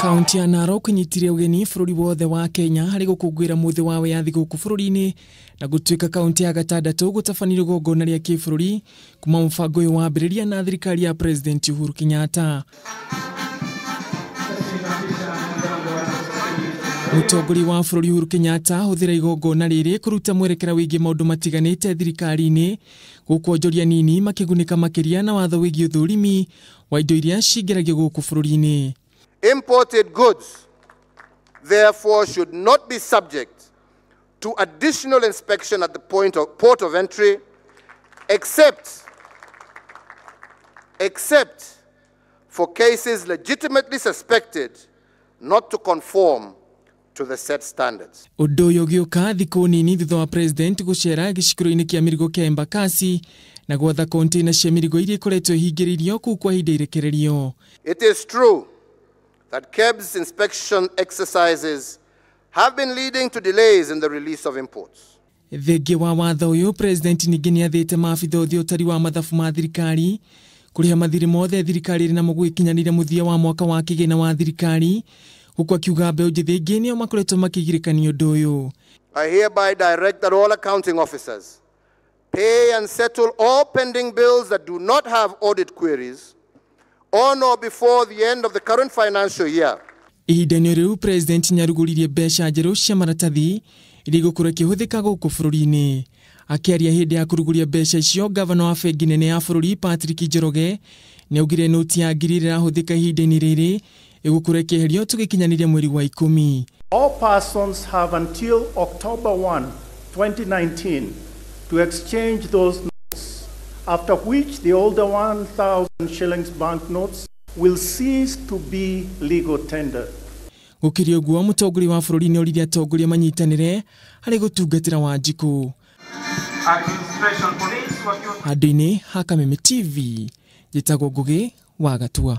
Kaunti ya Narok inyitire ũgeni bũrũri wothe wa Kenya harĩ gũkũngũĩra mũthĩ wa wĩyathi gũkũ bũrũri-inĩ na gũtuĩka kaunti ya gatandatũ gũtabania igongona rĩa kĩbũrũri kuma mũbango ũyũ wambĩrĩria na thirikari ya President Uhuru Kenyatta. Mũtongoria wa bũrũri Uhuru Kenyatta ahũthĩra igongona rĩrĩ kũruta mwerekera wĩgiĩ maũndũ matiganĩte thirikari-inĩ gũkũ onjoria nini makĩgunĩka makĩria na watho wĩgiĩ ũthũrimi wa indo iria cingĩragio gũkũ bũrũri-inĩ. Imported goods, therefore, should not be subject to additional inspection at the port of entry, except for cases legitimately suspected not to conform to the set standards. Ũndũ ũyũ ũgĩũka thikũ nini thutha wa President gũcera gĩcukĩro-inĩ kĩa mĩrigo kĩa Embakasi na gwatha container cia mĩrigo iria ikoretwo ihingĩrĩirio kũu kwa ihinda irekererio. It is true that KEBS inspection exercises have been leading to delays in the release of imports. Thengia wa watho ũyũ, President ningĩ nĩathĩte maabitha othe ũtari wa mathabu ma thirikari kũrĩha mathirĩ mothe thirikari ĩrĩ namo gũgĩkinyanĩria mũthia wa mwaka wa kĩgĩna wa thirikari, huku akiuga mbeũ njĩthĩ aingĩ nĩo makoretwo makĩgirĩka nĩ ũndũ ũyũ. I hereby direct that all accounting officers pay and settle all pending bills that do not have audit queries on or before the end of the current financial year. Ihinda-inĩ rĩu President nĩarugũririe mbeca njerũ cia maratathi iria igũkorwo ikĩhũthĩka gũkũ bũrũri-inĩ. Akĩaria hĩndĩ ya kũrugũria mbeca icio, gavana wa bengi nene ya bũrũri Patrick Njoroge nĩaugire noti ya ngiri ĩrĩa ĩrahũthĩka ihinda-inĩ rĩrĩ ĩgũkorwo ĩkĩeherio tũgĩkinyanĩria mweri wa 10. All persons have until October 1, 2019 to exchange those notes, after which the older 1,000 shillings banknotes will cease to be legal tender. Gũkĩrĩ ũguo, mũtongoria wa bũrũri nĩoririe atongoria manyitanĩre harĩ gũtungatĩra Wanjikũ. Handũ-inĩ ha Kameme TV, njĩtagwo Ngũgĩ wa Gatua.